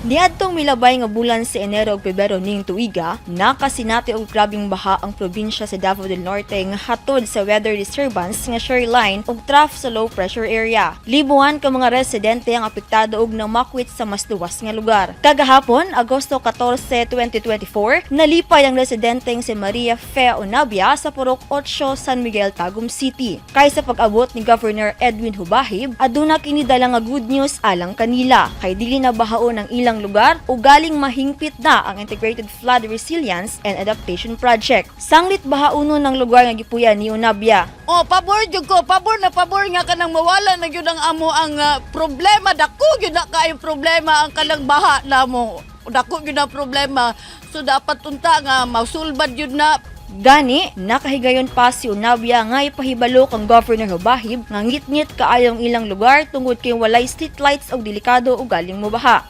Niadtong milabay nga bulan sa Enero ug Pebrero ning tuiga, nakasinati og grabeng baha ang probinsya sa Davao del Norte nga hatod sa weather disturbance nga shear line ug trough sa low pressure area. Libuan ka mga residente ang apektado ug namakwit sa mas luwas nga lugar. Kagahapon, Agosto 14, 2024, nalipay ang residenteng si Maria Fe Onabia sa Purok 8, San Miguel, Tagum City. Kay sa pag-abot ni Governor Edwin Hubahib, aduna kini dala nga good news alang kanila kay dili na bahaon ang ilang lugar o galing mahingpit na ang Integrated Flood Resilience and Adaptation Project. Sanglit bahaunon ng lugar nga gipuy-an ni Onabia. Oh, pabor jud ko, pabor na pabor nga kanang mawala na gyud ang amo ang problema. Dako gyud na kaayo problema ang kanang baha namo. Dako gyud ang problema. So dapat unta nga masulbad gyud na. Gani, nakahigayon pa si Onabia nga ipahibalo kang Governor Hubahib nga ngit-ngit kaayong ilang lugar tungod kay walay streetlights og delikado o galing mobaha.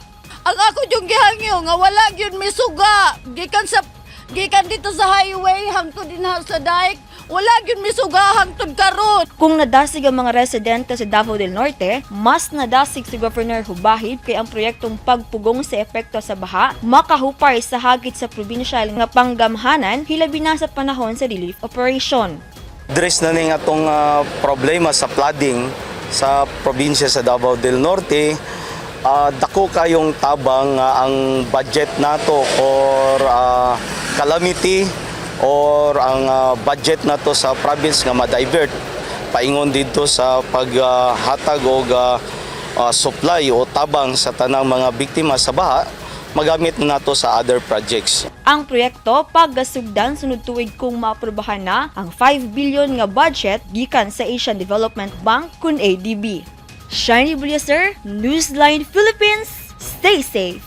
Ang ako yung gihangyo nga wala gyud misuga gikan dito sa highway hangtod dinha sa dike, wala gyud misuga hangtod karon. Kung nadasig ang mga residente sa Davao del Norte, mas nadasig si Governor Hubahib kay ang proyektong pagpugong sa epekto sa baha makahupay sa hagit sa probinsyal nga panggamhanan, hilabi na sa panahon sa relief operation. Address na ning atong problema sa flooding sa probinsya sa Davao del Norte. Dako kayong tabang nga ang budget nato or calamity or ang budget nato sa province nga ma-divert paingon didto sa paghatag og supply o tabang sa tanang mga biktima sa baha, magamit na nato sa other projects. Ang proyekto pagasugdan sunod tuig kung maaprubahan na ang 5 billion nga budget gikan sa Asian Development Bank kun ADB. Shiny Bulyaser, Newsline Philippines, stay safe!